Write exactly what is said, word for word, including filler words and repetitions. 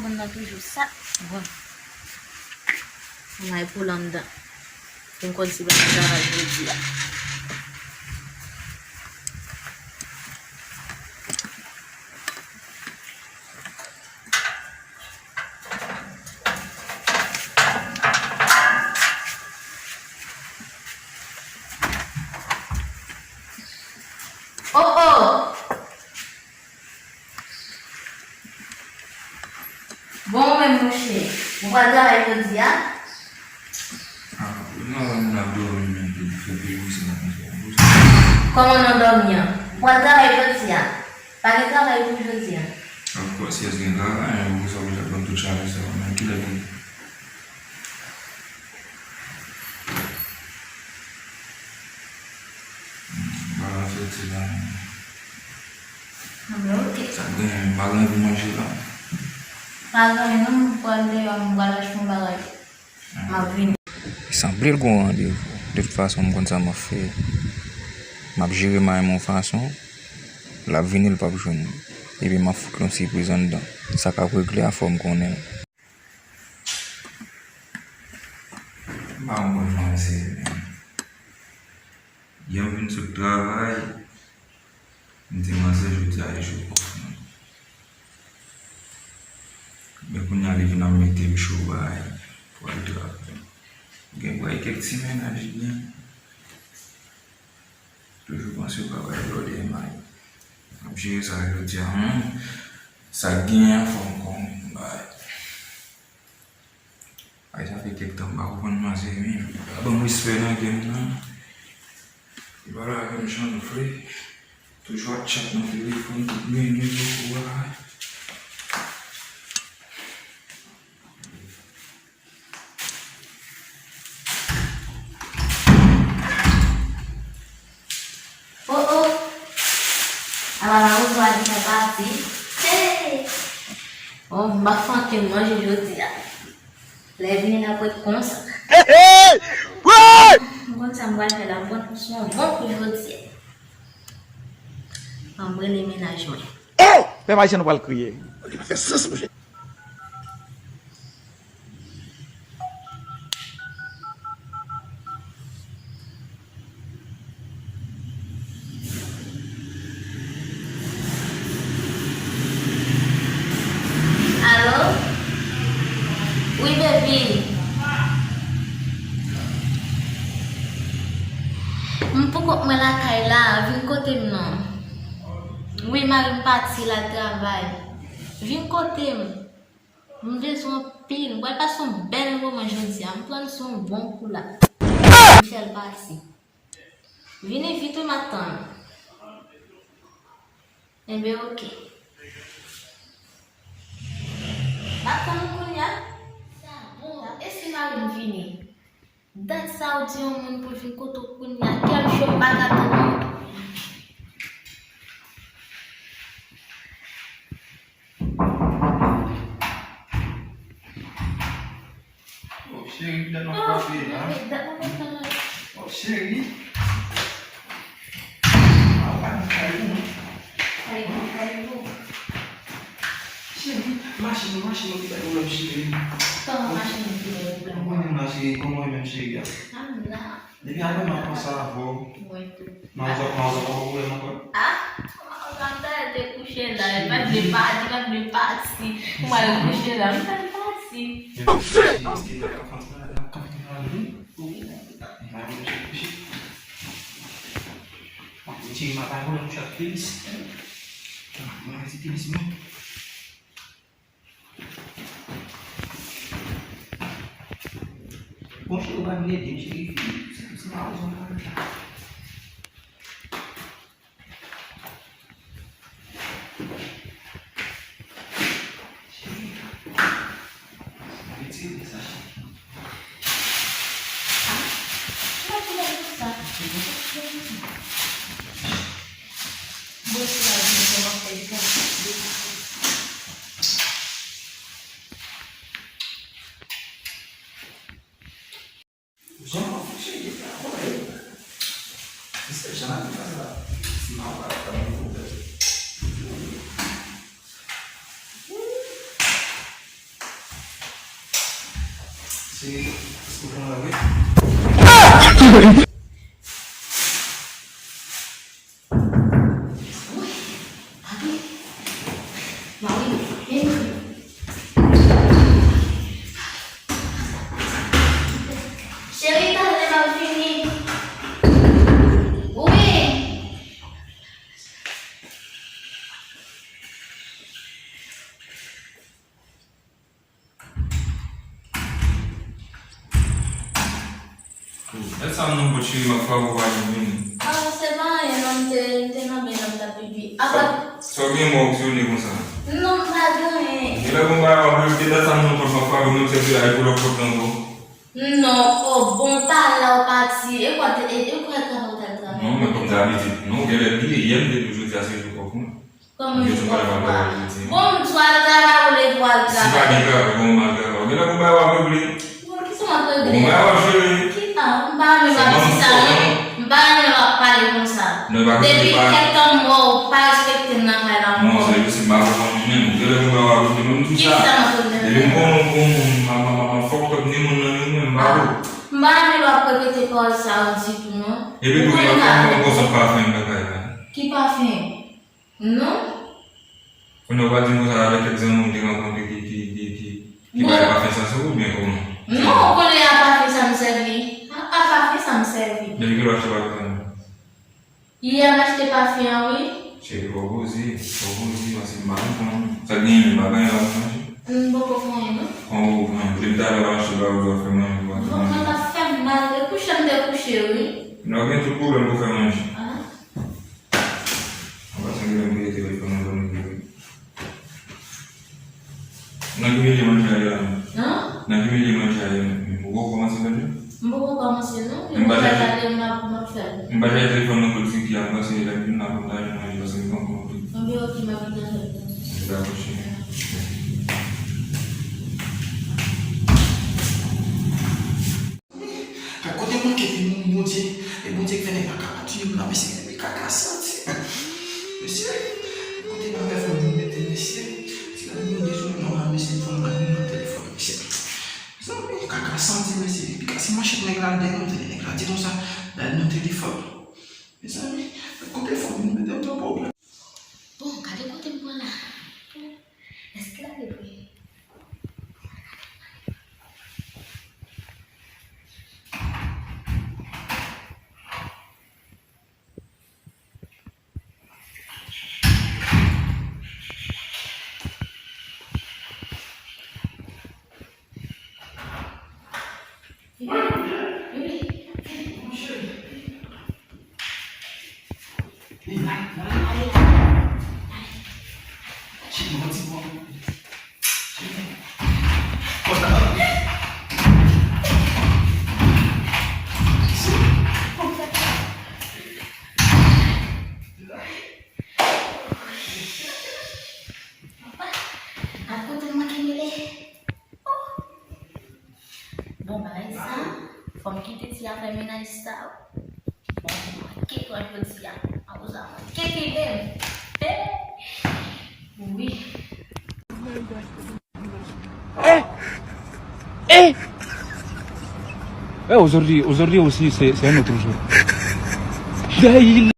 Moun nan toujou sa. Bon. Mwen ay pou l anndan. Pou m konn si l ap travay jodi a. Oh, oh! Bon, ou menm, monchè, ou pral travay jodi a? Ah, non, non, non, non, non, non, non, non, non, non. Kòman non dòmi an? Ou pral travay jodi a? Pa gen travay pou jodi a? Of course, yes, gen travay, men poukisa w bezwen pran tout chalè sa yo menm? Kilè pou Bagay fè ti la. Anben, oke. Sa k genyen, m pa gen anvi manje la. Pa gen anyen non, m pral deyò, m pral achte yon bagay. M ap vini. Sanble l gon randevou. De tout fason, m konn sa m ap fè. M ap jere may mwen yon fason. L ap vini, l p ap jwenn mwen. Epi m ap fout l yon sipriz anndan. Sa k ap regle a, fò m konnen l. M pa konn manzè, men. Yè m vin sot travay, m di manzè jodi a e jou off mwen. Men kounye a li vin ap mete m cho bay pou al travay. Gen bway kèk ti mennaj byen. Toujou panse yo ka bay blòdè may. M ap jere sa jodi a, hmm. Sa k genyen an fò m konnen, bay. Ay, sa fè kèk tan m pa konprann manzè, men li pa ban m respè nan game nan. Li pa lage m jan m vle. Toujou ap chat nan telefòn tout minit, poko wè. Oh, oh. Ala mawozo a gentan pati. Hey! Oh, m pa fè ankenn manje jodi a. Lè vini l ap ret konsa. Hey, hey! Woy! M konn sa m pral fè la, m pran sou yon bon kou jodi a. An m rele mennaj mwen. Oh! Pèp ayisyen nou pral kriye. Li pa fè sans, monchè. Alo? Wi, baby. M poukont mwen lakay la, vin kote m non. Wi, mari m pati, l al travay. Vin kote m. M bezwen w anpil. M pral pase yon bèl moman jodi a. M pran sou yon bon kou la. Michel pase. Vini vit wi, m ap tann. Enben, oke. M ap tann ou kounye a. Sa bon, e si mari m vini? Dat sa ou di yon moun pou l vin kote w kounye a, kè m cho m pa ka tann. Oh, cheri, dat mwen frape la. Oh, cheri. Ah, pa nan kay ou, non? Kay ou, kay ou. Cheri, machin ou, machin ou ki bay pwoblèm, cheri. Kòman machin ou ki bay pwoblèm? Ou konnen m la, cheri, kòman ou menm, cheri a? Ah, m la. Depi apre m ap panse avè w. Mwen tou. Mawozo, mawozo pa gen pwoblèm ankò? Ah, mawozo a m ta al te kouche la, li pa t vle pa, li pa t vle pati. Mwen al kouche la, m ta al pati. Oh, shit! Èske l ap kanpe nan, l ap kanpe nan la wi? Wi. Mwen al kouche. Mwen retire m ap al wè mouch ak pelis. Mwen al ti pelis mwen. Bon, cheri, ou pa vin ede m, cheri, fini. Se, se pa rezon nan la. Cheri, retire sa, cheri. Ah, ou pa vin ede m sa. Bon, se la, vin kòman fè gate. Jan w ap fonksyone, pa konnen. Se sèl jan n ap viv la. Sinon, pa, pa gen pwoblèm. Se, se pou mwen, wi. Cheri, talè m ap vini. Wi. Gad sa m nan pot cheri, m ap frape w pa janm vini. Ah, se pa anyen non, m te, m te nan men nan m t ap pipi. Apa. Sa w gen mò w sou ne konsa? Non, m pa gen anyen. Genlè gon bagay w ap revle, dat sa m nan pot m ap frape, menm si se ay pou lòt pot lan ankò. Non, oh, bon, pa la w pati. E kwa, e, e kwa travay w t al travay? Non, men kòm dabitid. Non, genlè bliye, yè m te di w jodi a se jou kòk mwen. Kòman jou kòk mwen? Bon, m swa al travay ou leve w al travay. Si pa gen travay, kòman m al travay? Ou genlè gon bagay w ap regle? Bon, kisa m ap regle? Gon bagay w ap jere? Ki pa, m pa renmen w ap di sa, non. M pa renmen w ap pale konsa. Depi kèk tan m wè w pa respekte m nan kay la ankò. Monchè, Lucie, m pa konprann ou menm. Ou genlè gon bagay w ap regle, menm tou sa. Kisa m ap regle? Depi m konnen w gon moun, m, m, m, m, m fuck up ni moun nan ni ou menm, m pa vle. M pa renmen lè w ap repete pawòl sa yo ditou, non. Epi tou, genlè gon, gon sòt pafen nan kay la. Ki pafen? Non. Kounye a w pa di m konsa avèk kèk zanmi w te rankontre ki, ki, ki, ki, ki bay pafen sa sou ou, oubyen kòman? Non, kounye a pafen sa m sèvi. A, a pafen sa m sèvi. Depi kilè w achte pafen sa? Yè m achte pafen an, wi. Cheri, fò w poze, fò w poze, paske m pa konprann. Sa k genyen menm, pa gen anyen la pou manje? M poko fè anyen, non. Kòman w poko fè anyen? Depi talè w achte ba w, w ap fè manje, w ap fè manje. Bon, mwen t ap fè m mal, e kouche m te kouche, wi. N ap gen tout pwoblèm pou fè manje. Ah. An pasan, genlè m peye telefòn nan zòn li. Nan ki milye manje a ye la menm? Nan? Nan ki milye manje a ye menm? Ou poko kòmanse fè l? M poko kòmanse non, men m pa chache, m ap, m ap fè l. M pa chache telefòn nan kot Vicky a, m panse lè m vin la pou m ta jwenn manje, paske m pa konprann. Anben, ok, m ap vin nan fè l. Dakò, cheri. Kote m manke vin moun Bondye, e Bondye k fè nèg la ka pa tiye m la, mesye, epi kaka santi. Mesye, kote bagay fanm yo mete, mesye, ti gade moun de sou non la, mesye, fanm nan vin nan telefòn, mesye. Mezanmi, kaka santi, mesye, epi kase manchèt nèg la, dèyè m tande nèg la di konsa, l al nan telefòn. Mezanmi, kote fanm yo mete m nan pwoblèm. Bon, gade kote m pran la. Èske l ale vre? Apa, a kote m manke mele? Oh! Bon, bagay sa, fò m kite ti afè mennaj sa. Bon, mwen kete w jodi a. Akoz sa, mwen kete menm. Hey! Wi. Eh! Eh! Eh, aujourd'hui, aujourd'hui aussi, c'est, c'est un autre jour. Daïla.